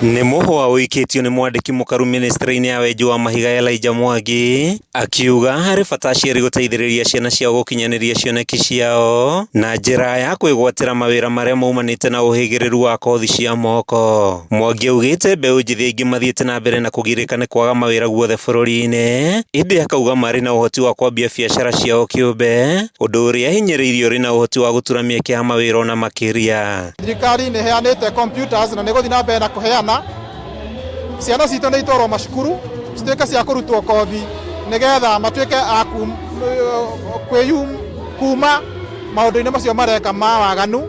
Nĩ mũhwa ũikĩtio nĩ mwandĩki mũkaru ministry-inĩ ya wenji wa mahiga Elijah Mwangi akiuga harĩ bata aciari gũteithĩrĩria ciana ciao gũkinyanĩria cioneki ciao na njĩra ya kwĩgwatĩra mawĩra marĩa maumanĩte na ũhĩgĩrĩru wa kothi cia moko. Mwangi augĩte mbeũ njĩthĩ aingĩ mathiĩte na mbere na kũgirĩka nĩ kwaga mawĩra guothe bũrũri-inĩ, ĩndĩ akauga marĩ na ũhoti wa kwambia biacara ciao kĩũmbe, ũndũ ũrĩa ahinyĩrĩirie ũrĩ na ũhoti wa gũtura mĩeke ya mawĩra ona makĩria. Thirikari nĩ ĩheanĩte computers na nĩ ĩgũthiĩ na mbere na kũheana. Ciana citũ nĩ itwarwo macukuru cituĩke cia kũrutwo kothi nĩgetha matuĩke a kuma maũndũ-inĩ macio mareka ma waganu,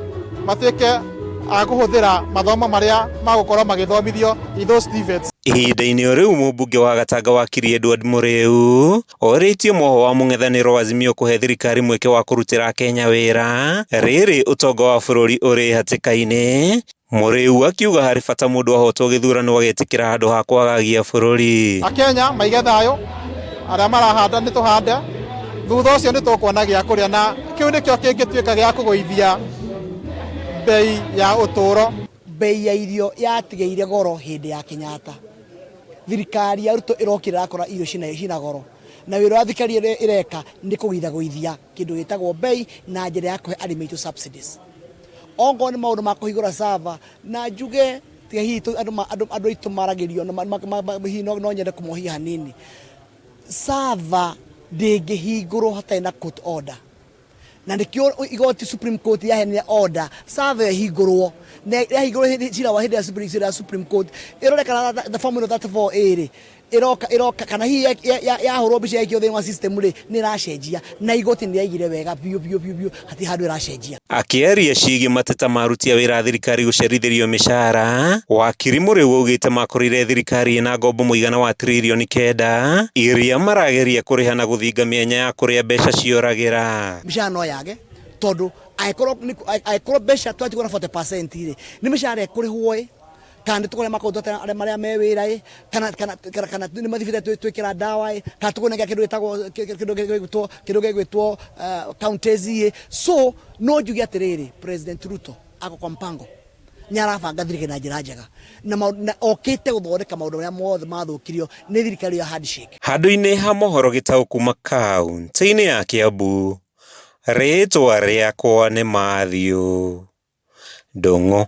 matuĩke a kũhũthĩra mathomo marĩa magũkorwo magĩthomithio in those TVETs. Ihinda-inĩ o rĩu mũmbunge wa Gatanga wakiri Edward Mũrĩu orĩtie mwoho wa mũng'ethanĩro wa Azimio kũhe thirikari mweke wa kũrutĩra Akenya wĩra rĩrĩ ũtonga wa bũrũri ũrĩ hatĩka-inĩ. Mũrĩu akiuga harĩ bata mũndũ ahotwo gĩthurano agetĩkĩra handũ ha kwagagia bũrũri. Akenya maige thayũ, arĩa marahanda nĩ tũhande, thutha ũcio nĩ tũkuona gĩa kũrĩa na kĩu nĩkĩo kĩngĩtuĩka gĩa kũgũithia bei ya ũtũũro. Bei ya irio yatigĩire goro hĩndĩ ya Kenyatta. Thirikari ya Ruto ĩrokire ĩrakora irio cina goro, na wĩra ũrĩa thirikari ĩreka nĩ kũgũithagũithia kĩndũ gĩtagwo bei na njĩra ya kũhe arĩmi aitũ subsidies. Ongorwo nĩ maũndũ ma kũhingũra server, na njuge tiga hihi andũ aitũ maragĩrio hihi no nyende kũmohia hanini. Server ndĩngĩhingũrwo hatarĩ na court order. Na nĩkĩo igoti Supreme Court yaheanire order server ĩhingũrwo, na yahingũrwo hĩndĩ cira wa hĩndĩ ya Supreme, cira wa Supreme Court ĩrore kana the form ĩno 34A rĩ ĩroka ĩroka kana hihi yahũrwo mbica yaikio thĩinĩ wa system rĩ nĩ ĩracenjia, na igoti nĩ rĩaigire wega biũ biũ biũ biũ hatirĩ handũ ĩracenjia. Akĩaria ciĩgiĩ mateta ma aruti a wĩra a thirikari gũcerithĩrio mĩcara, wakiri Mũrĩu augĩte makorire thirikari ĩna ngombo mũigana wa tiririoni 9 iria marageria kũrĩha na gũthinga mĩanya ya kũrĩa mbeca cioragĩra. Mĩcara no yage tondũ angĩkorwo mbeca twatigwo na 40% rĩ, nĩ mĩcara ĩkũrĩhwo ĩ, kana nĩ tũkũrĩa makontrakta arĩa marĩa me wĩra ĩ, kana kana kana kana nĩ mathibitarĩ twĩkĩra ndawa ĩ, kana tũkũnengera kĩndũ gĩtagwo kĩndũ gĩgwĩtwo kĩndũ gĩgwĩtwo counties ĩ. So no njuge atĩrĩrĩ, President Ruto ako kwa mpango nĩ arabanga thirikari na njĩra njega na okĩte gũthondeka maũndũ marĩa mothe mathũkirio nĩ thirikari ya handshake. Handũ-inĩ ha mohoro gĩtaũ kuma kaunti-inĩ ya Kiambu, rĩtwa rĩakwa nĩ Mathew Ndung'u.